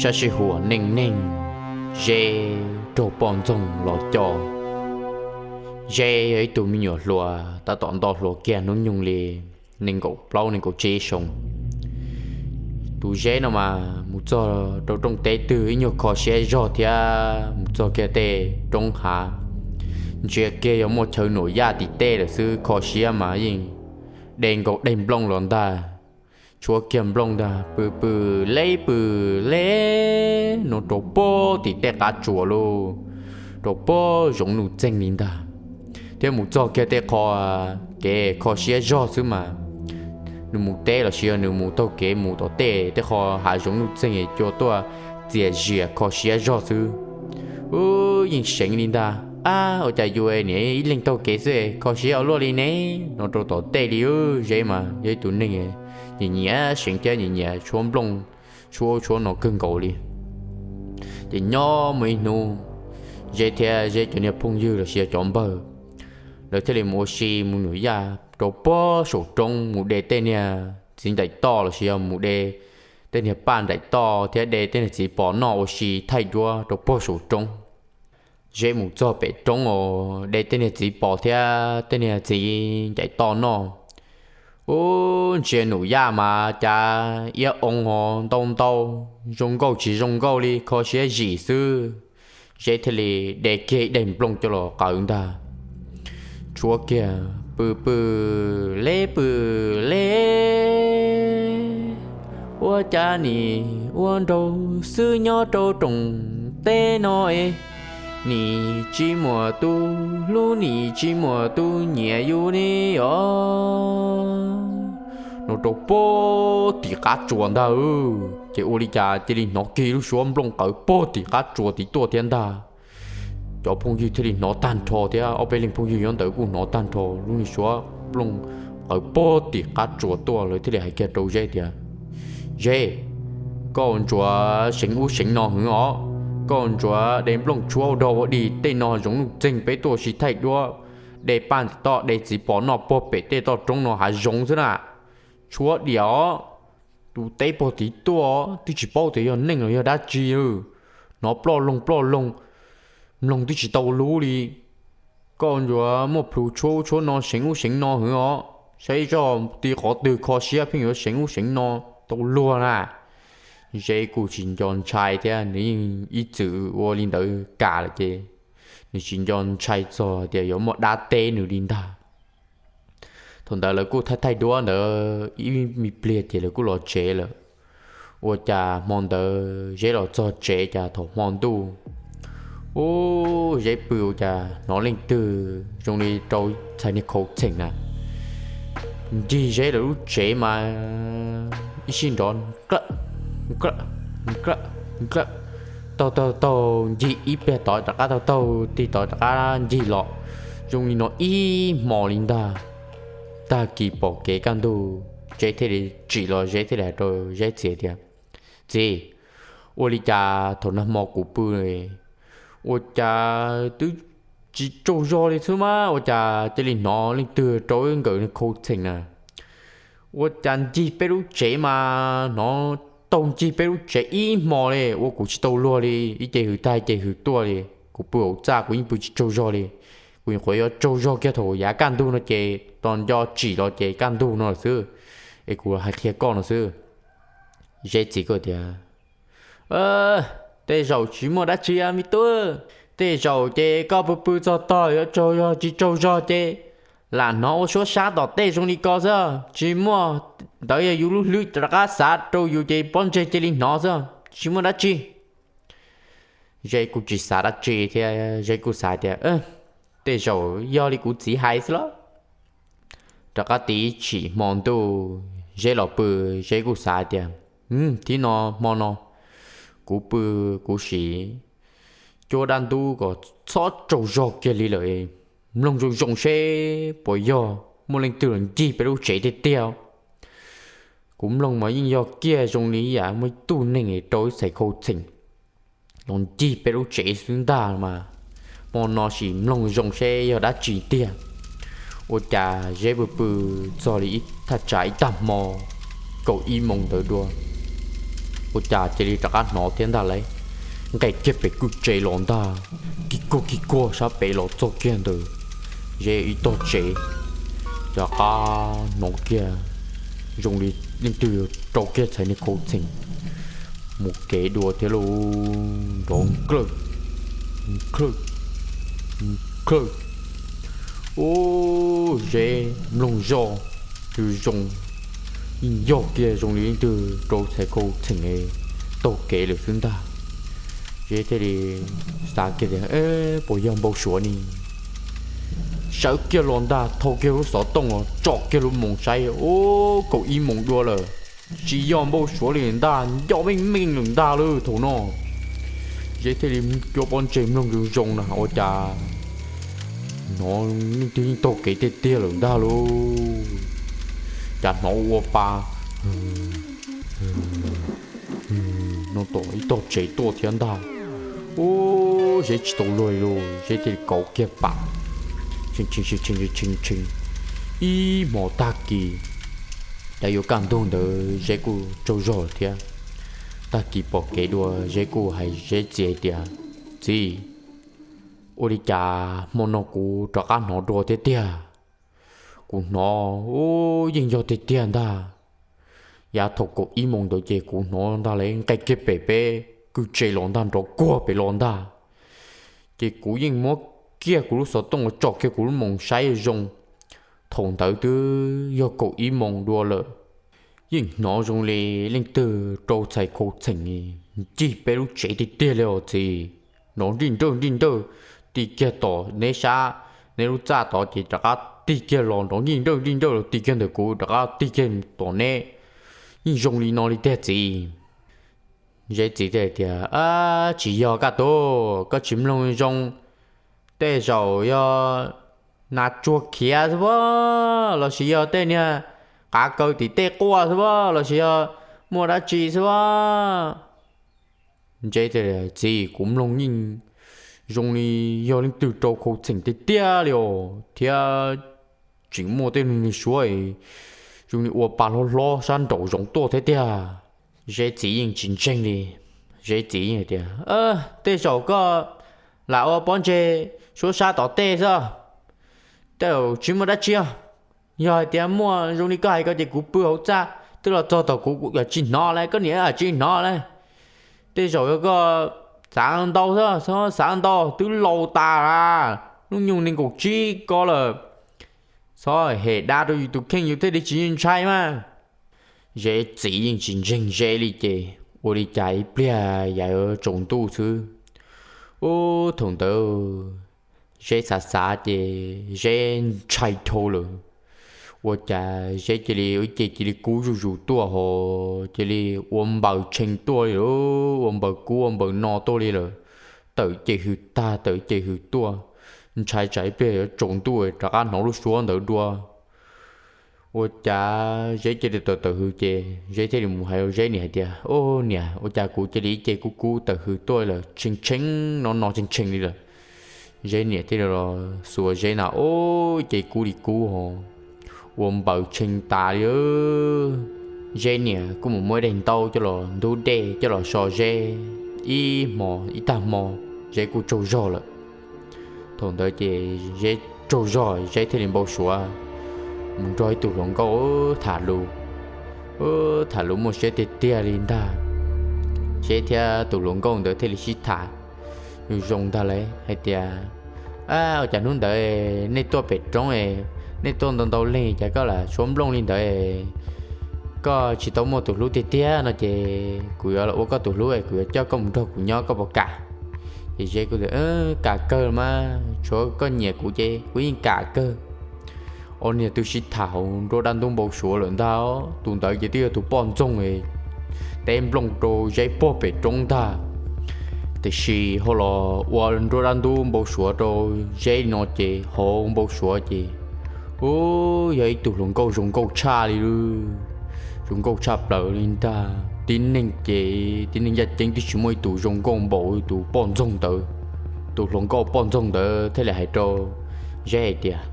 Sab sij huam neej neeg, Zeb raug poj ntxoog los co. Zeb yog ib tug me nyuam hluas tab tom nto hluas kiag hnub nyoog li nees nkaum plaub nees nkaum tsib xyoo. Tus Zeb no mas mus txog rau rooj teb twg ib nyuag kho siab zog thiab mus txog kiag tej roob hav, ntsia kiag yog muaj chaw nuam yaj tim tej lawm xwb, kho siab mas yeej de nkaus daim nplooj los ntag. Tshuab kiag nplooj ntag, pw pw leb pw leb no rau puag tim tej qab tsuas lauj, rau puag zoov nuj txeeg li ntag. Thiab mus txog kiag tej qho kev kho siab zog xwb mas, nws mus teb los sis yog nws mus taug kev mus tom tej tej qho hav zoov nuj txeeg cua tuaj txias zias kho siab zog xwb. Ub, yeej seev li ntag. Ab, ua cas yus niam ib leeg taug kev xwb kho siab ua luaj li ne no rau tom tej li. Zeb mas yog ib tug neeg nyiam nyiam seev thiab nyiam nyiam tshuab nplooj, tshuab tshuab no kawg nkaus li. Ces nyob muaj ib hnub, Zeb thiab Zeb cov niag phooj ywg los sis yog cov npawg, lawv thiaj li mus ua si mus nuam yaj rau puag saum roob, mus de tej niag txiv nraim toj los sis yog mus de tej niag paj nraim toj thiab de tej niag txiv pos noj ua si thaij duab rau puag saum roob. Zeb mus txog pem roob uas de tej niag txiv pos thiab tej niag txiv nraim toj noj, ub, ntsia nuam yaj mas cas iab oo ho ntau ntau, zoo nkauj tsis zoo nkauj li, kho siab zim xwb. Zeb thiaj li de kiag ib daim nplooj coj los qawv ntag. Tshuab kiag pw pw leb pw leb, ua cas nim ua nraug xwb nyob rau rooj teb no es, nim tsis muaj tus hlub nim tsis muaj tus nyiam yus ne os no rau puag tim qab tsuas ntag. Ces ua li cas cia li hnov kiag lub suab nplooj qawv puag tim qab tsuas tid tuaj thiab ntag. Cov phooj ywg thiaj li hnov tag nrho thiab ob peb leeg phooj ywg nyob ntawd kuj hnov tag nrho lub niag suab nplooj qawv puag tim qab tsuas tuaj. Lawv thiaj li hais kiag rau Zeb tias, Zeb, koj ntsuav seev ub seev no hwv os, koj ntsuav de nplooj tshuab ua dog ua dig, tej no zoov nuj txeeg peb tuaj ua si thaij duab, de paj toj de txiv pos noj puag pem tej toj roob no hav zoov xwb na. Tshuab diam os, tus teb puag tid tuaj twb tsis paub tias yog neeg los yog dab tsi, hnov ploj loog ploj loog, mloog twb tsis tau lub li. Koj ntsuav muaj plhus tshuab ub tshuab no seev ub seev no hwv os, saib zoj ti qhov twg kho siab pheej yuav seev ub seev no tau luag na. Zeb kuj tsis nco ntshai thiab, nws yeej ib txwm ua li ntawd kam lawm ces nws tsis nco ntshai txog tias yuav muaj dab teb nws li ntag. Thaum ntawd lawv kuj thaij thaij duab ntawd ib me pliag ces lawv kuj los tsev lawm. Ua cas hmo ntawd Zeb los txog tsev cas thaum hmo ntuj, ub, Zeb pw ua cas hnov leej twg zoo li rau txhais niag khau txheem na ncig Zeb lawv lub tsev mas ib sij nrov nklawm nklawm nklawm nklawm, taug taug taug ncig ib pliag tod rov qab taug taug tig tod rov qab ncig los, zoo li no ib hmo li ntag. Tag kis pom kev kaj ntug, Zeb thiaj li tsim los, Zeb thiaj li hais rau Zeb txiv tias, Txiv, ua li cas thaum nag hmo kuv pw ua cas twb tsis tsaug zog li xwb mas ua cas cia li hnov leej twg rau wb nkawm khau txheem na. Ua cas ncig peb lub tsev mas hnov taug ncig peb lub tsev ib hmo li, ua kuv tsis tau luag li, ib ce hws tag ib ce hws tuaj li. Kuv pw hauv txaj kuv yeej pw tsis tsaug zog li. Kuv nyuam qhuav yuav tsaug zog kiag thaum yav kaj ntug no ces tos nco tsim los ces kaj ntug no lawm xwb, es kuv hais qhia koj no xwb. Zeb txiv kuj tias, Tej zaum tsis muaj dab tsi me tub, tej zaum ces koj pw pw txog tog yuav tsaug zog tsis tsaug zog ces lam hnov ua suab sab tom tej zoo li ko xwb, tsis muaj. Ntawd yog yus lub hlwb rov qab xav rau yus ces pob ntseg cia li hnov xwb, tsis muaj dab tsi. Zeb kuj tsis xav dab tsi thiab, Zeb kuj xav tias, Tej zaum yog li kuv txiv hais xwb los. Rov qab tiv tshim hmo ntuj Zeb los pw, Zeb kuj xav tias, Thib no hmo no kuv pw kuv sim cuab dab ntub kom txhob tsaug zog kiag li lawm, mloog zoo zoo seb puas yog muaj leej twg los ncig peb lub tsev tiag tiag. Kuv mloog mas yeej yog kiag zoo li ib yam muaj ib tug neeg rau ib txhais khau txheem los ncig peb lub tsev xwb ntag mas. Hmo no sim mloog zoo seb yog dab tsi tiag. Ua cas Zeb pw pw txog li ib thaj tsam ib tag hmo, kaum ib moos ntawd dua, Ua cas cia li rov qab hnov thiab ntag lauj, nqes kiag pem kwj tse los ntag, kig kuag kig kuag sab pem los txog kiag ntawm Zeb ib tog tsev, rov qab hnov kiag zoo li leej twg rau kiag txhais niag khau txheem mus kev dua thiab lauj, nrov nklawj nklawj nklawj. Ub, Zeb mloog zoj zoo zoo, yeej yog kiag zoo li leej twg rau txhais khau txheem taug kev lawm xwb ntag. Zeb thiaj li xav kiag tias, Puas yog npau suav ni? Sawv kiag los ntag, thau kiag lub xov tooj los tsom kiag lub moos saib, ub, kaum ib moos dua lawm. Tsis yog npau suav li ntag, nco meej meej lawm ntag lauj thaum no. Zeb thiaj li cuab pob ntseg mloog zoo zoo na, ua cas hnov leej twg yeej taug kev tiag tiag lawm ntag lauj. Cas hnov ua pa no tom ib tog tsev tuaj thiab ntag. Ub, Zeb tsis tau luag li lauj, Zeb thiaj li kauv kiag pam, tshee tshee tshee tshee tshee tshee. Ib hmo tag kis, cas yuav kaj ntug ntawd Zeb kuj tsaug zog thiab. Tag kis pom kev dua, Zeb kuj hais Zeb txiv hais tias, Txiv, ua li cas hmo no kuv rov qab hnov dua thiab tiag? Kuv hnov, ub, yeej yog tiag tiag ntag. Yav thaum kaum ib moos ntawd ces kuv hnov ntag lauj, nqes kiag pem peb kwj tse los ntag, nrov kuag pem los ntag. Ces kuv yeej muab kiag kuv lub xov tooj los tsom kiag kuv lub moos saib zoo. Thaum ntawd twb yog kaum ib moos dua lawm. Yeej hnov zoo li leej twg rau txhais khau txheem ncig peb lub tsev tiag tiag li os txiv. Nrov nrij nrawj nrij nrawj, tig kiag tom neb sab, neb lub txaj tod ces rov qab tig kiag los nrov nrij nrawj nrij nrawj los tig kiag ntawm kuv rov qab tig kiag tom neb. Yeej zoo li no li tiag txiv. Zeb txiv thiaj tias, Tsis yog kaj tug, koj tsis mloog zoo, tej zaum yog nas tsuag khiav xwb pob, los sis yog tej niag qav kaw tim tej quaj xwb pob, los sis yog muaj dab tsi xwb pob. Zeb tias, Txiv, kuv mloog yeej zoo li yog leej twg rau khau txheem tiag tiag li os, thiab tseem muaj tej niag suab zoo li ua pa hlob hlob sab nraum zoov tuaj thiab tiag. Zeb txiv yeej tsis ntseeg li. Zeb txiv yeej tias, Tej zaum koj lam ua pob ntseg suab sab tom tej xwb, tej zaum tsis muaj dab tsi. Yog hais tias muaj zoo li koj hais ko ces kuv pw hauv txaj twb los txog tom kuv, kuv yuav tsis hnov lawm, koj niam yuav tsis hnov lawm. Tej zaum yog koj xav ntau xwb, xav ntau, twb laus tas lawm, hnub nyoog nees nkaum tsib ko lawm. Txhob hem dab rau yus tus kheej yus thiaj li tsis ntshai mas. Zeb txiv yeej tsis ntseeg Zeb li ces ua li cas ib pliag yav tsaus ntuj xwb. Ub, thaum ntawd Zeb xav xav ces Zeb ntshai dhau lawm. Ua cas Zeb cia li ib ce cia li kub zuj zus tuaj ho cia li ua npaws tshee tuaj li lawm, ua npaws kub ua npaws no tuaj li lawm. Tawm ces hws tag, tawm ces hws tuaj, ntshai tsam ib pliag yuav tsaus ntuj rov qab hnov lub suab ntawd dua. Ua cas Zeb cia li tawm tawm hws ces Zeb thiaj li mus hais rau Zeb niam hais tias, Ub niam, ua cas kuv cia li ib ce kub kub tawm hws tuaj lawm, tshee tshee no no tshee tshee li lawm. Zeb niam thiaj li los xuas Zeb na, ub, ib ce kub li kub ho ua npaws tshee tas li. Zeb niam kuj mus muab ib daim ntaub coj los ntub dej coj los so Zeb ib hmo ib tag hmo, Zeb kuj tsaug zog lawm. Thaum ntawd ces Zeb tsaug zog, Zeb thiaj li npau suav mus nrog ib tug hluas nkauj tham lus. Tham lus muaj siab tiag tiag li ntag. Zeb thiab tus hluas nkauj ntawd thiaj li sib tham zoo ntag lauj hais tias, Ua cas hnub ntawd nej tuaj pem roob, nej tuaj ntau ntau leej cas koj lam tshuav nplooj li ntawd? Koj tsis tau muaj tus hlub tiag tiag no ces kuv yuav los ua koj tus hlub, kuv yuav coj koj mus nrog kuv nyob, koj puas kam? Ces Zeb kuj tias, Kam kawg mas, tshuav koj nyiam kuv ces kuv yeej kam kawg. Ob niag twb sib tham hauv nruab dab ntub npau suav lawm ntag. Tus ntawd ces twb yog tus poj ntxoog teb nplooj rau Zeb puag pem roob ntag. Tiam sis ho los ua nruab dab ntub npau suav rau Zeb no ces hauv npau suav ces, ub, yog ib tug hluas nkauj zoo nkauj tshaj li, zoo nkauj tshaj plaws li ntag. Tib neeg ces tib neeg ncaj ceeb twb tsis muaj ib tug zoo nkauj npaum tus poj ntxoog ntawd. Tus hluas nkauj poj ntxoog ntawd thiaj li hais rau Zeb hais tias,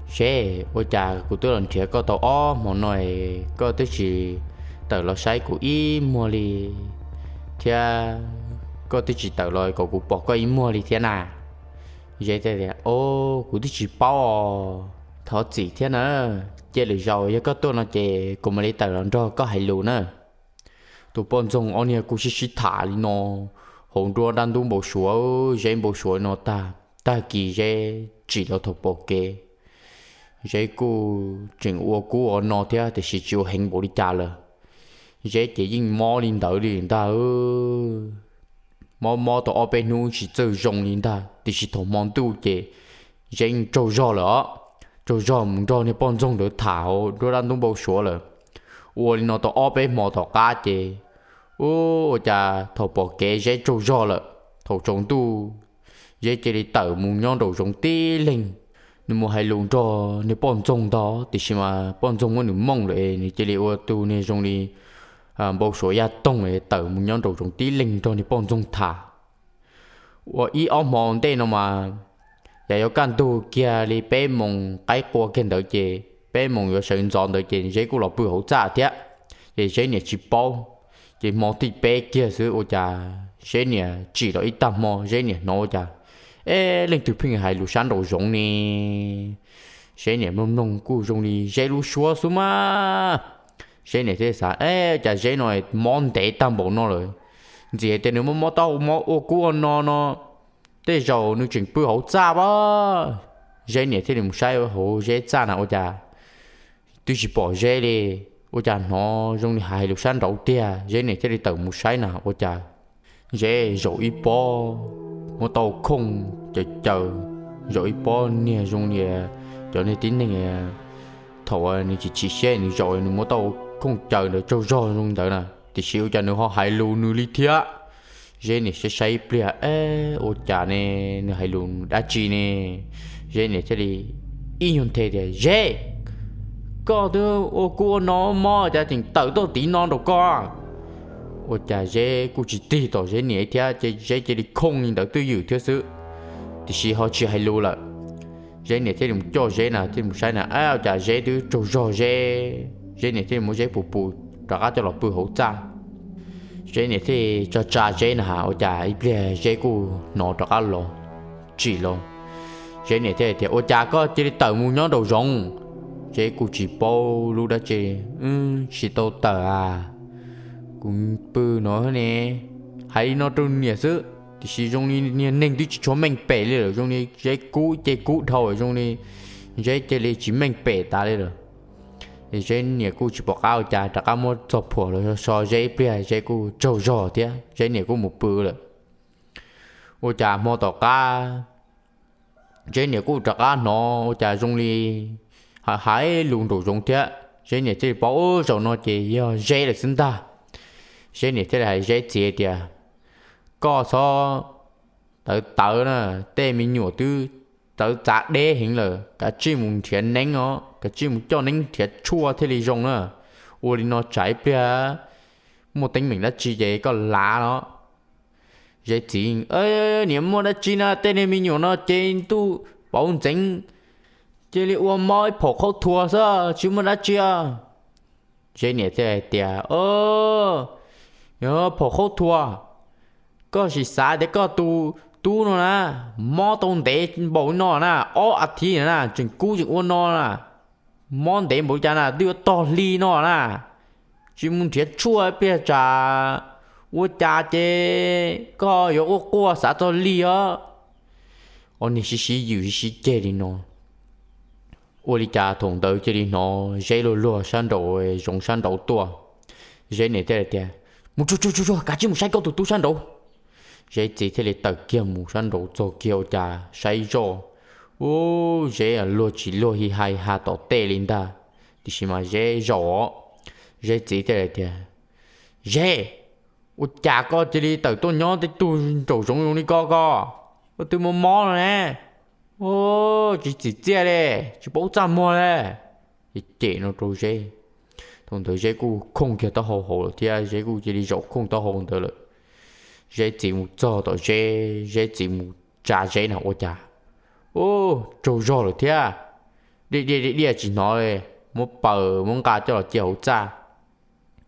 Zeb, ua cas kuv twb los nrhiav koj tau ob hmo no, koj twb tsis tawm los saib kuv ib muag li? thiab koj twb tsis tawm los kom kuv pom koj ib muag li thiab na. Zeb thiaj tias, O, kuv twb tsis paub os, thov txim thiab na. Cia lwm zaus yog koj tuaj no ces kuv mam li tawm los nrog koj hais lus na. Tus poj ntxoog ob niag kuj sib sib tham li no hauv nruab dab ntub npau suav, Zeb npau suav no tag, tag kis Zeb tsim los thaum pom kev. Zeb kuj tseem ua kub ua no thiab tiam sis tsis ua heev npaum li cas lawm. Zeb ces yeej mob li ntawd li ntag. Mob mob tau ob peb hnub tsis txawj zoo li ntag, tiam sis thaum hmo ntuj ces Zeb yeej tsaug zog lawm os. Tsaug zog mus nrog niag poj ntxoog ntawd tham hauv nruab dab ntub npau suav lawm. Ua li no tau ob peb hmo tom qab ces, u, ua cas thaum pom kev Zeb tsaug zog lawm, thaum tsaus ntuj Zeb cia li tawm mus nyob nraum zoov tib leeg. Nws mus hais lus nrog niag poj ntxoog ntag, tiam sis mas poj ntxoog muab nws mooj lawm, nws cia li ua tus niag zoo li npau suav yaj toog tawm mus nyob nraum zoov tib leeg nrog niag poj ntxoog tham. Ua ib ob hmo ntej no mas, yam yuav kaj ntug kiag li peb moos qaib qua kiag ntawd ces peb moos yuav sawv ntxov ntawd ces Zeb kuj los pw hauv txaj thiab. Ces Zeb niam tsis paub, ces hmo thib peb kiag xwb ua cas Zeb niam tsim los ib tag hmo Zeb niam hnov ua cas, e, leej twg pheej hais lus sab nraum zoov ne. Zeb niam mloog mloog kuj zoo li Zeb lub suab xwb mas. Zeb niam thiaj xav, e, cas Zeb no mob ntev tag npaum no lawm, ntxim hais tias nws mob mob tau mob ua kub ua no no, tej zaum nws tseem pw hauv txaj pab. Zeb niam thiaj li mus saib hauv Zeb txaj na ua cas twb tsis pom Zeb li, ua cas hnov zoo li hais lus sab nraud tiag. Zeb niam thiaj li tawm mus saib na ua cas Zeb zaum ib pob muab tau khooj caws caws, zaum ib pob niag zoo li cov niag tib neeg thaum nws chim chim siab nws zaum nws muab tau khooj caws ntawd tsaug zog zoo ntawd na, tiam sis ua cas nws ho hais lus nws li thiab. Zeb niam saib saib ib pliag, e, ua cas ne, nws hais lus dab tsi ne? Zeb niam thiaj li ib nyuag nthe tias, Zeb, koj twb ua kub ua no mob cas tseem tawm tuaj tiv no rau koj? Ua cas Zeb kuj tsis tig tom Zeb niam thiab ces Zeb cia li khooj li ntawd twj ywm thiab xwb, tiam sis ho tsis hais lus lawm. Zeb niam thiaj li mus coj Zeb na thiaj mus saib na, ua cas Zeb twb tsaug zog Zeb. Zeb niam thiaj li muab Zeb pus pus rov qab coj los pw hauv txaj. Zeb niam thiaj tsa tsa Zeb na ua cas ib pliag Zeb kuj hnov rov qab los tsim los. Zeb niam thiaj tias, Ua cas koj cia li tawm mus nyob nraum zoov? Zeb kuj tsis paub lub dab tsi, Tsis tau tawm a, kuv pw no ne. Hais li no rau niam xwb, tiam sis zoo li niag neeg twb tsis tshua meej pem li lawm, zoo li Zeb kub ces kub dhau zoo li Zeb cia li tsis meej pem tas li lawm. Zeb niam kuj tsis pom qab ua cas rov qab muab txoj phuam los so Zeb ib pliag Zeb kuj tsaug zog thiab Zeb niam kuj mus pw lawm. Ua cas hmo tom qab Zeb niam kuj rov qab hnov ua cas zoo li hais lus nraum zoov thiab. Zeb niam thiaj li paub, Ub, zaum no ces yog Zeb lawm xwb ntag. Zeb niam thiaj li hais Zeb txiv tias, Koj txhob tawv tawv na, tej me nyuam twb txawv txav deb heev lawm, kav tsij mus nrhiav neeb os, kav tsij mus coj neeb nrhiav tshuaj thiaj li zoo na. Ua li no tsam ib pliag muaj teeb meem dab tsi ces koj lav no. Zeb txiv, Niam, muaj dab tsi na, tej niag me nyuam no ces ntuj pauv ntxeev cia li ua mob ib phaum qhaub thuas xwb, tsis muaj dab tsi. Zeb niam thiaj hais tias, Yog phaum qhaub thuas, koj sim xav tias koj tus tub no na, mob tau ntev npaum no na, ob as thiv na tseem kub tseem ua no na, mob ntev npaum li cas na twb yuav tog hli no na, tsis mus nrhiav tshuaj ib pliag tsam ua cas ces koj yuav quaj quaj xav txog li os. Ob niag sib sib ywm sib sib ceg li no, ua li cas thaum ntawd cia li hnov Zeb luag luag sab nraud zoov sab nraud tuaj. Zeb niam thiaj li tias, Mus tsuag tsuag tsuag tsuag, kav tsij mus saib koj tus tub sab nraud. Zeb txiv thiaj li tawm kiag mus sab nraud txog kiag ua cas saib zoj, ub, Zeb luag tsis luag hi ha hi ha tom tej li ntag, tiam sis mas Zeb zaum os. Zeb txiv thiaj li tias, Zeb, ua cas koj cia li tawm tuaj nyob tej tug nraum zoov zoo li ko ko? Koj twb mob mob no ne. Tsis txim txiaj li, tsis paub txaj muag li. Ces cem no rau Zeb. Thaum ntawd Zeb kuj khooj kiag taub hau hauv lawm thiab Zeb kuj cia li zaum khooj taub hau ntawd lawm. Zeb txiv mus txog tom Zeb, Zeb txiv mus tsa Zeb na ua cas, ub, tsaug zog lawm thiab. Diaj diaj diaj diaj tsis hnov li, muab paws muab nqa coj los cia hauv txaj.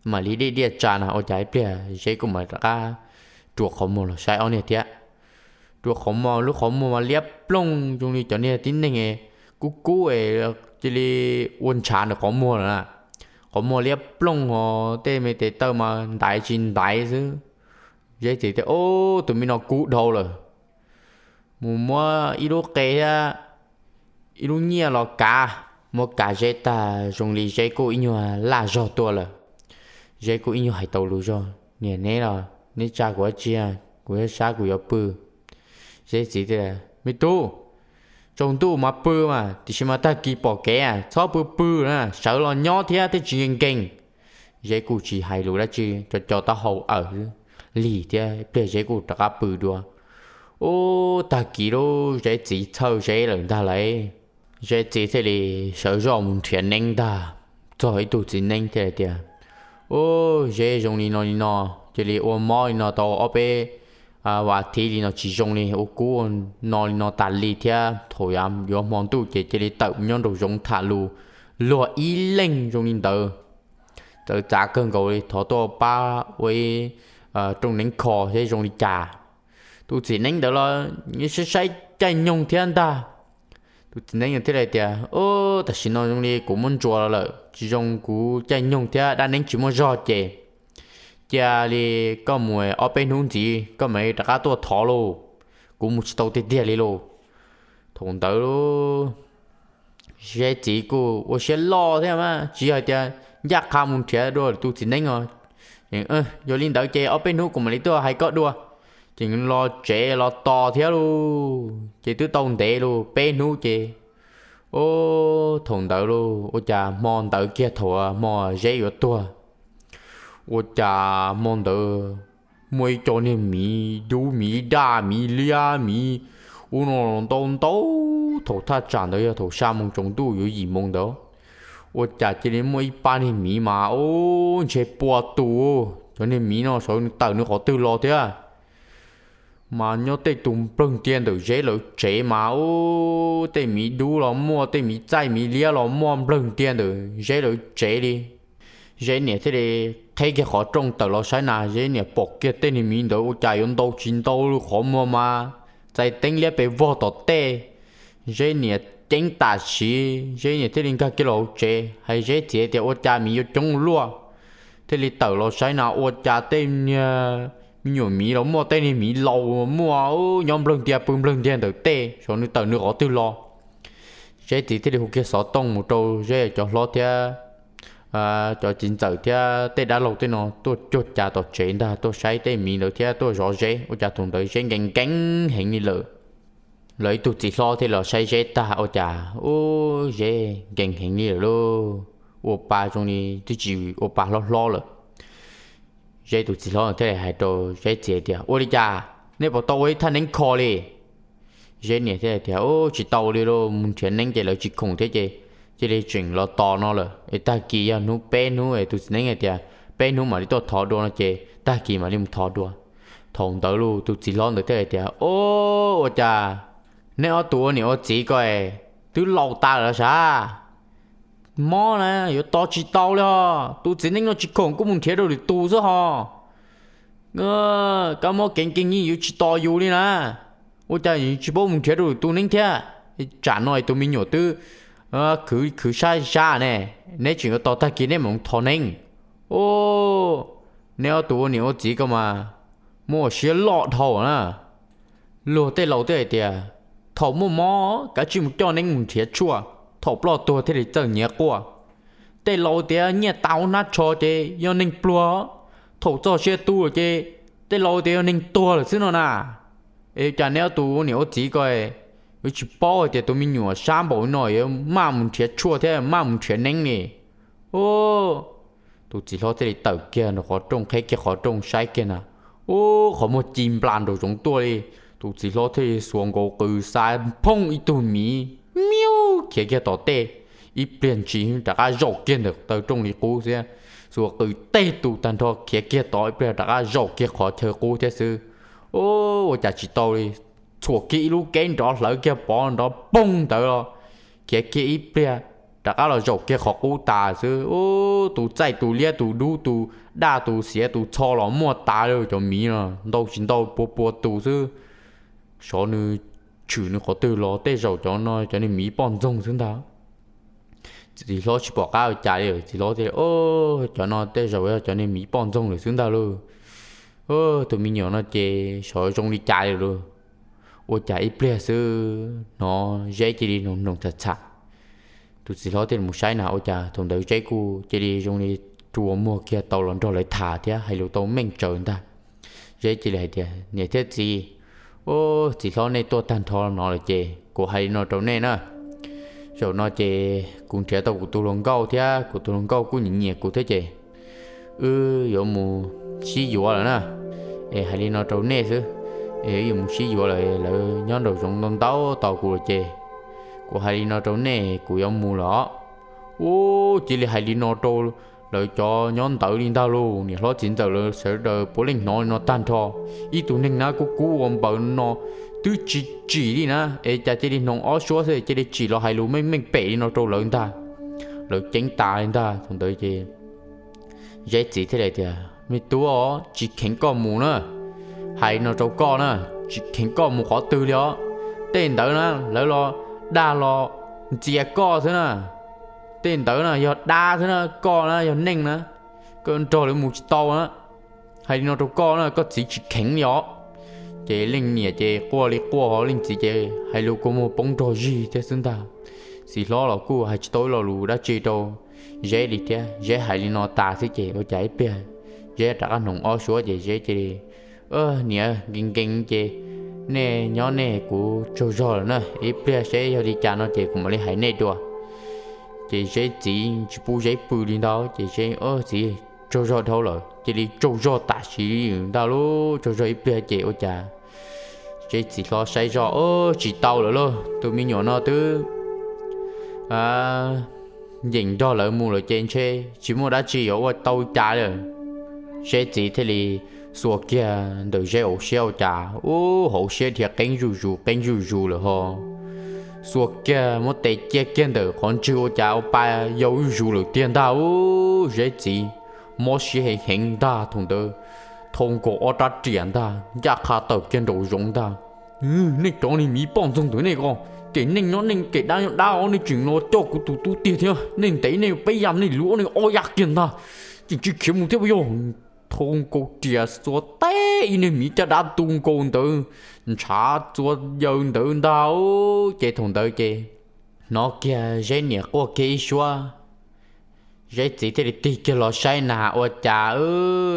mam li diaj diaj tsa na, ua cas ib pliag Zeb kuj mam rov qab rua qhov muag los saib ob niag thiab. Rua qhov muag, lub qhov muag mas liab ploog zoo li cov niag tib neeg kub kub es cia li ua ntshav ntawm qhov muag lawm na. Qhov muag liab ploog ho tej me tes taw mas ntaiv tsis ntaiv xwb. Zeb txiv tias, Ob, tus me no kub dhau lawm. Mus muab ib lub qe thiab ib lub nyiaj los kav. Muab kav Zeb tag zoo li Zeb kuj ib nyuag laj zog tuaj lawm. Zeb kuj ib nyuag hais tau lus zog, Niam, neb los neb tsa kuv dab tsi? Kuv yuav sab, kuv yuav pw. Zeb txiv tias, Me tub, tsaus ntuj mas pw mas, tiam sis mas tag kis pom kev txhob pw pw na, sawv los nyob thiab thiaj tsis nkees nkees. Zeb kuj tsis hais lus dab tsi, co co taub hau awm lig thiab, ib pliag Zeb kuj rov qab pw dua. Ub, tag kis lub Zeb txiv txhawj Zeb lawm ntag lauj. Zeb txiv thiaj li sawv zoj mus nrhiav neeb ntag. Txog ib tug txiv neeb thiaj li tias, Ub, Zeb, zoo li no li no, cia li ua mob li no tau ob peb vas thiv li no tsis zoo li, ua kub no li no tas li thiab, thaum yuav hmo ntuj ces cia li tawm nyob nraum zoov tham lus luag ib leeg zoo li ntawd. Txawv txav kawg nkaus li, thov tuaj pab ua ib rooj neeb kho seb zoo li cas. Tus txiv neeb ntawd los saib saib caij nyoog thiab ntag. Tus txiv neeb thiaj li tias, Ub, tam sim no zoo li kuv muab ntsuas los lawm, tsis zoo, kuv caij nyoog thiab dab neeb tsis muaj zog ces cia li koj mus ob peb hnub ntxiv koj mam li rov qab tuaj thov lauj, kuv mus tsis tau tiag tiag li lauj. Thaum ntawd Zeb txiv kuj ua siab loj thiab mas tsis yog hais tias ncaj qha mus nrhiav dua tus txiv neeb os. Yog li ntawd ces ob peb hnub kuv mam li tuaj hais koj dua. Ces los tsev los tos thiab lauj, ces twb tau ntev lauj, peb hnub ces, ub, thaum ntawd lauj, ua cas hmo ntawd kiag thaum hmo Zeb yuav tuag, ua cas hmo ntawd muaj ib co niag miv dub, miv daj, miv liab, miv ub no los ntau ntau. Thaum thaj tsam ntawd yog thaum xya moo tsaus ntuj yuav yim moo ntawd, ua cas cia li muaj ib pab niag miv mas ub, ntshe pua tus. Cov niag miv no xyov nws tawm nws qhov twg los thiab, mas nyob tej tus nplawg ntia ntawm Zeb lawv tsev mas ub, tej miv dub los muaj, tej miv txaij miv liab los muaj nplawg ntia ntawm Zeb lawv tsev li. Zeb niam thiaj li qheb kiag qhov rooj tawm los saib na, Zeb niam pom kiag tej niag miv ntawd ua cas yuav ntau tsis ntau li, qhov muag mas txais teeb liab pes vog tom tej. Zeb niam ceeb tam sim, Zeb niam thiaj li nkag kiag los hauv tsev, hais Zeb txiv tias, Ua cas miv yuav coob luaj? Thiaj li tawm los saib na, ua cas tej niag me nyuam miv los muaj, tej niag miv laus muaj, nyob nplawg ntia pw nplawg ntia ntawm tej, xyov nws tawm nws qhov twg los. Zeb txiv thiaj li hu kiag xov tooj mus rau Zeb cov hlob thiab cov txiv ntxawm thiab tej dab laug tej no tuaj cuag cas tom tsev ntag, tuaj saib tej miv ntawd thiab tuaj zov Zeb. Ua cas thaum ntawd Zeb nkees nkees heev li lawm. Lawv ib tug txiv hlob thiaj los saib Zeb tag, ua cas ub, Zeb nkees heev li lawm lauj, ua pa zoo li twb tsis ua pa hlob hlob lawm. Zeb tus txiv hlob thiaj li hais rau Zeb txiv tias, Ua li cas, nej puas tau ua ib thaj neeb kho li? Zeb niam thiaj tias, Ub, tsis tau li lauj, mus nrhiav neeb ces lawv tsis khoom thiab ces cia li tseem los tos no lawm es tag kis yog hnub peb hnub es tus txiv neeb hais tias peb hnub mam li tuaj thov dua no ces tag kis mam li mus thov dua. Thaum ntawd los tus txiv hlob ntawd thiaj hais tias, Ub, ua cas neb ob tug ua niam ua txiv ko twb laus tas lawm sav? Mob na yuav tos tsis tau li ho. Tus txiv neeb no tsis khoom kuj mus nrhiav rau lwm tus xwb ho. Kab mob kev nkeeg yeej yuav tsis tos yus li na. Ua cas tsis paub mus nrhiav rau lwm tus neeb thiab? Tsam no tus me nyuam twb khwv khwv sab sab ne, neb tseem yuav tos tag kis neb mam thov neeb. Neb ob tug ua niam ua txiv ko mas muaj siab loj dhau na. Luag tej laus twb hais tias, Thaum muaj mob kav tsij mus coj neeb mus nrhiav tshuaj, thaum ploj tuag thiaj li txawj nyiav quaj. Tej laus tias nyiaj tas hauv hnab tsho ces yog neeg pluag, thaum txog siab tu lawm ces tej laus tias yog neeg tuag lawm xwb no na. Es cas neb ob tug ua niam ua txiv ko yuav tsis paub hais tias tus me nyuam sab npaum no yuav maj mus nrhiav tshuaj thiab maj mus nrhiav neeb li? Tus txiv hlob thiaj li tawm kiag nraum qhov rooj, qheb kiag qhov rooj saib kiag na, ub, qhov muag ci nplas nraum zoov tuaj li. Tus txiv hlob thiaj li xuas nkaus qws xa phooj ib tug miv, miub, khiav kiag tom tej. Ib pliag ntsis rov qab zaum kiag ntawm taw rooj li qub thiab. Xuas qws teg tus tag nrho khiav kiag tod, ib pliag rov qab zaum kiag qhov chaw qub thiab xwb. Ub, ua cas tsis tau li, txhuam kiag ib lub keb nrov hlawv kiag pov nrov poog ntawd los khiav kiag ib pliag. rov qab los zaum kiag qhov qub tas xwb. Ub, tus txaij tus liab tus dub tus daj tus xiav tus txho los muaj tas li, cov miv no ntau tsis ntau pua pua tus xwb. Xyov nws tshwm nws qhov twg los, tej zaum cov no cov niag miv poj ntxoog xwb ntag. Txiv hlob tsis pom qab ua cas li, txiv hlob tias, Ub, cov no tej zaum yog cov niag miv poj ntxoog lawm xwb ntag lauj. Tus me nyuam no ces xyov zoo li cas li lauj. Ua cas ib pliag xwb hnov Zeb cia li noog noog txham txham. Tus txiv hlob thiaj li mus saib na, ua cas thaum ntawd Zeb kuj cia li zoo li rua muag kiag tau los nrog lawv tham thiab hais lus tau meej tsawv ntag. Zeb cia li hais tias, Niam thiab txiv, ub, txiv hlob nej tuaj tag nrho no lawm ces kuv hais li no rau nej na. Zaum no ces kuv nrhiav tau kuv tus hluas nkauj thiab kuv tus hluas nkauj kuj nyiam nyiam kuv thiab ces wb yuav mus sib yuav lawm na. Es hais li no rau nej xwb, es wb yuav mus sib yuav lawm, lawv nyob nraum zoov ntau ntau tos kuv lawm ces kuv hais li no rau nej, kuv yuav mus lawm os. Ub, cia li hais li no rau lawv cov nyob ntawd li ntag lauj. Niam hlob txiv ntxawm lawv sawv daws puav leej hnov li no tag nrho. Ib tug neeg na kub kub ua npaws no twb tsis tsim li na, es cas cia li hnoos ob suab xwb cia li tsim los hais lus meej meej pem li no rau lawv ntag. Lawv ceeb tas li ntag. Thaum ntawd ces Zeb txiv thiaj li tias, Me tub os, tsis kheev koj mus na. Hais no rau koj na, tsis kheev koj mus qhov twg li os. Tej ntawd na lawv los dag los ntxias koj xwb na. Tej ntawd na yog dab xwb na, koj na yog neeg na, koj nrog lawv mus tsis tau na. Hais li no rau koj na, koj txiv tsis kheev li os. Ces leej niam ces quaj li quaj, leej txiv ces hais lus kua muag poob nrog zig thiab xwb ntag. Txiv hlob los kuj hais tsis tau ib lo lus dab tsi rau Zeb li thiab. Zeb hais li no tas xwb ces ua cas ib pliag Zeb rov qab hnoos ob suab ces Zeb cia li, Niam, nkees nkees ces nej nyob nej, kuv tsaug zog lawm na, ib pliag seb yog li cas no ces kuv mam li hais nej dua. Ces Zeb txiv tsis pub Zeb pw li ntag ces Zeb, Txiv, tsaug zog dhau lawm, cia li tsaug zog tam sim li ntag lauj. Tsaug zog ib pliag ces ua cas Zeb txiv hlob saib zoj, Tsis tau lawm lauj, tus me nyuam no twb nyeem nrog lawv mus lawm ces ntshe tsis muaj dab tsi yuav ua tau cas li. Zeb txiv thiaj li xuas kiag ntawm Zeb hauv siab ua cas ub, hauv siab dhia qeeb zuj zus qeeb zuj zus lawm ho. Xuas kiag muab tes cia kiag ntawm qhov ntswg ua cas ua pa yau zuj zus lawm tiag ntag ub. Zeb txiv mob siab heev heev ntag. Thaum ntawd thau nkaus ob rab riam ntag, ncaj qha tawm kiag nraum zoov ntag. Nej cov niag miv poj ntxoog ntawd nej ko, ces nej nyob nej, ces dab nyob dab os, nej tseem los coj kuv tus tub tiag thiab. Nej ntev nej peb yam, nej luav nej ob yam kiag ntag, tseem tsis khiav mus thiab puas yog? Thau nkaus riam xuas teb ib niag miv caj dab tu nkaus ntawd, ntshav txua yaws ntawd ntag. Ces thaum ntawd ces hnov kiag Zeb niam quaj kiag ib suab. Zeb txiv thiaj li tig kiag los saib na ua cas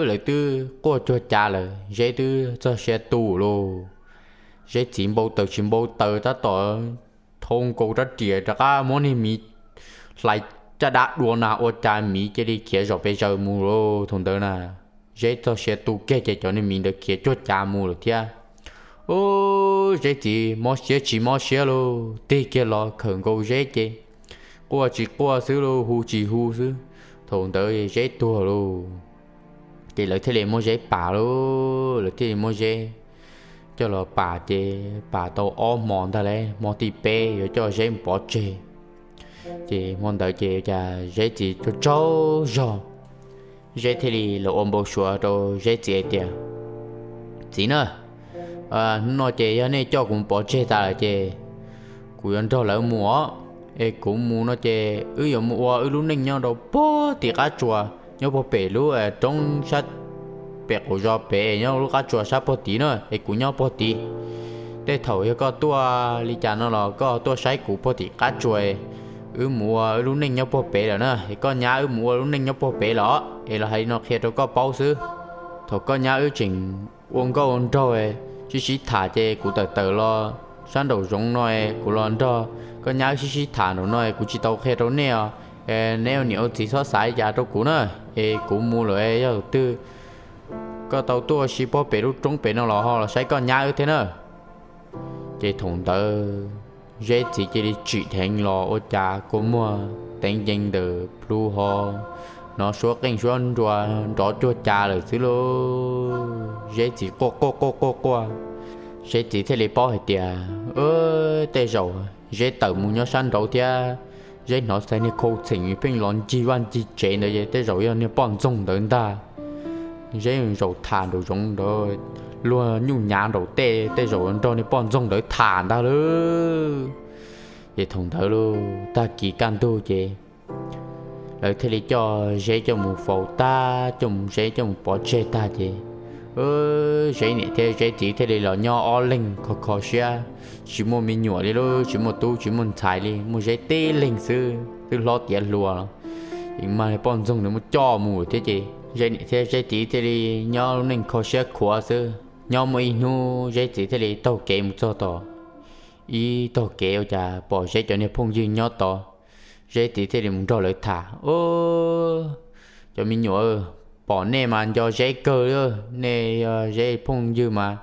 lawv twb quaj cuag cas lawm, Zeb twb txog sia tu lauj. Zeb txiv npau taws tsis npau taws tab tom thau nkaus rab riam rov qab muab niag miv hlais caj dab dua na ua cas miv cia li khiav zom pes zaws mus lauj. Thaum ntawd na Zeb txog sia tu kiag ces cov niag miv ntawd khiav cuag cas mus lawm thiab. Ub, Zeb txiv mob siab tsis mob siab lauj, tig kiag los khawm nkaus Zeb ces quaj tsis quaj xwb lauj, hu tsis hu xwb. Thaum ntawd Zeb tuag lauj. Ces lawv thiaj li muab Zeb pam lauj, lawv thiaj li muab Zeb coj los pam ces pam tau ob hmo ntag lauj, hmo thib peb yuav coj Zeb mus pov tseg. Ces hmo ntawd ces cas Zeb txiv tsaug tsaug zog, Zeb thiaj li los ua npau suav rau Zeb txiv hais tias, Txiv na, hnub no ces yog nej coj kuv mus pov tseg tas lawm ces kuv yuav nrog lawv mus os. Es kuv mus no ces wb yuav mus ua wb lub neej nyob rau puag tim qab tsuas, nyob puag pem lub roob sab pem qaum zos pem, nyob lub qab tsuas sab puag tid na, es kuv nyob puag tid. Tej thaum yog koj tuaj li cas no los koj tuaj saib kuv puag tim qab tsuas, wb mus ua wb lub neej nyob puag pem lawm na, es koj nyab wb mus ua lub neej nyob puag pem lawm, es los hais li no qhia rau koj paub xwb. Thaum koj nyab wb tseem ua nkauj nraug sib sib tham ces kuv tawm tawm los sab nraum zoov no, kuv los nrog koj nyab wb sib sib tham nraum no, kuv tsis tau qhia rau nej os. Neb ua niam ua txiv txhob xav li cas rau kuv na, es kuv mus lawm, yog twg koj tau tuaj ua si puag pem lub roob pem no los ho los saib koj nyab wb thiab na. Ces thaum ntawd Zeb txiv cia li tsim dheev los ua cas kua muag teev ncees ntawm plhu ho hnov suab qeej suab nruas nrov cuag cas lawm xwb lauj. Zeb txiv quaj quaj quaj quaj quaj, Zeb txiv thiaj li paub hais tias tej zaum Zeb tawm mus nyob sab nraud thiab, Zeb hnov xaiv niag khau txheem pheej los ncig vaj ncig tsev ntawd ces tej zaum yog niag poj ntxoog ntawd ntag. Zeb zaum tham nraum zoov ntawd, luag nyuj nyav nraum tej, tej zaum nrog niag poj ntxoog ntawd tham ntag lauj. Ces thaum ntawd lauj, tag kis kaj ntug ces lawv thiaj li coj Zeb coj mus faus tag, coj mus, Zeb coj mus pov tseg tag ces Zeb niam thiab Zeb txiv thiaj li los nyob ob leeg kho kho siab, tsis muaj me nyuam li lauj, tsis muaj tub tsis muaj ntxhais li, muaj Zeb tib leeg xwb twb hlob tiav hluas los, es mas poj ntxoog nws muab coj mus thiab ces Zeb niam thiab Zeb txiv thiaj li nyob lub neej kho siab khuav xwb. Nyob muaj ib hnub Zeb txiv thiaj li taug kev mus txog tom ib tog kev ua cas pom Zeb cov niag phooj ywg nyob tod. Zeb txiv thiaj li mus nrog lawv tham, Au, cov me nyuam, pom nej mas nco Zeb kawg li. Nej yog Zeb phooj ywg mas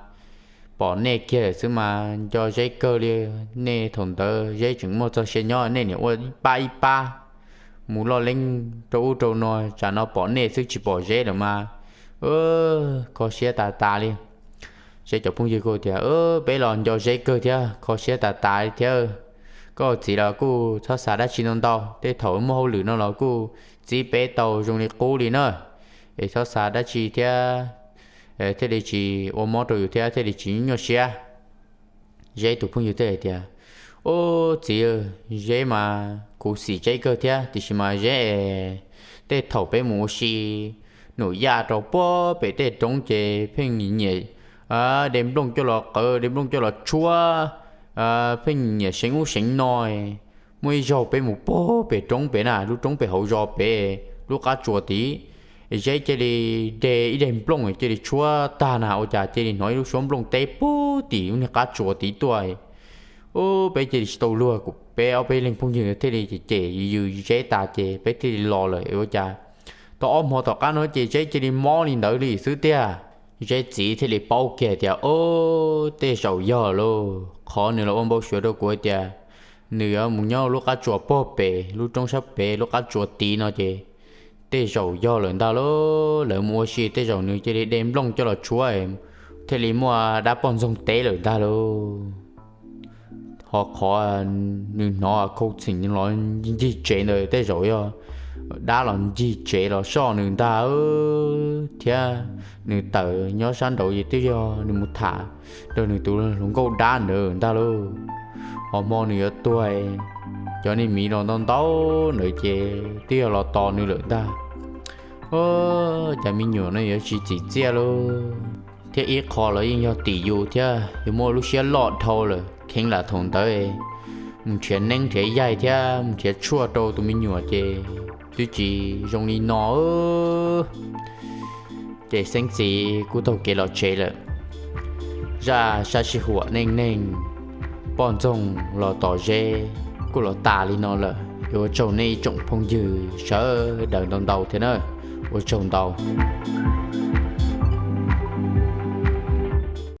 pom nej kiag lawm xwb mas nco Zeb kawg li. Nej thaum ntawd Zeb tseem muaj txoj sia nyob, nej niam ua ib pab ib pab mus loj leeb rau ub rau no, tsam no pom nej xwb tsis pom Zeb lawm mas kho siab tas tas li. Zeb cov phooj ywg kuj tias, Peb los nco Zeb kawg thiab kho siab tas tas li thiab. Koj txiv los kuj txhob xav dab tsi ntau ntau, tej thaum muaj hauj lwm no los kuj txib peb tau zoo li qub li na. Es txhob xav dab tsi thiab, thiaj li tsis ua mob rau yus thiab thiaj li tsis nyuaj siab. Zeb tus phooj ywg thiaj hais tias, Au, txiv, Zeb mas kuv xim Zeb kawg thiab, tiam sis mas Zeb es tej thaum peb mus ua si num yaj rau puag pem tej roob ces pheej nyiam de nplooj coj los qawv, de nplooj coj los tshuab, pheej nyiam seev ub seev no. Muaj ib zaug peb mus puag pem roob pem na, lub roob pem hauv zos pem lub qab tsuas tid, Zeb cia li de ib daim nplooj cia li tshuab tag na ua cas cia li hnov ib lub suab nplooj teb puag tim lub niag qab tsuas tid tuaj. Ub, peb cia li tsis tau luag, kuv peb ob peb leeg phooj ywg thiaj li cem cem yws yws Zeb tas ces peb thiaj li los lawm ua cas tau ob hmo tom qab no ces Zeb cia li mob li ntawd li xwb tiag. Zeb txiv thiaj li paub kiag tias, Au, tej zaum yog lauj, qhov nws los ua npau suav rau kuv tias nws yuav mus nyob lub qab tsuas puag pem lub roob sab pem lub qab tsuas tid no ces tej zaum yog lawm ntag lauj. Lawv mus ua si tej zaum nws cia li de nplooj coj los tshuab thiaj li muaj dab poj ntxoog teb lawm ntag lauj. Ho qhov nws hnov khau txheem los ncig tsev ntawd tej zaum yog dab los ncig tsev los soj nws ntag thiab. Nws tawm nyob sab nraud es twb yog nws mus tham rau nws tus hluas nkauj dab ntawd ntag lauj. Ho hmo nws yuav tuag, cov niag miv los ntau ntau ntawd ces twb yog los tos nws lawm ntag. Cas me nyuam no yuav tsis txim txiaj lauj. Thiab ib qho los yeej yog tim yus thiab, yus muaj lub siab loj dhau lawm kheev lam thaum ntawd mus nrhiav neeb nrhiav yaig thiab mus nrhiav tshuaj rau tus me nyuam ces twb tsis zoo li no. Ces xeeb txiv kuj taug kev los tsev lawm. Zaj sab sij huam neej neeg poj ntxoog los tom Zeb kuj los tas li no lawm. Ua tsaug nej ib tsoom phooj ywg sawv daws ntau ntau thiab na. Ua tsaug ntau.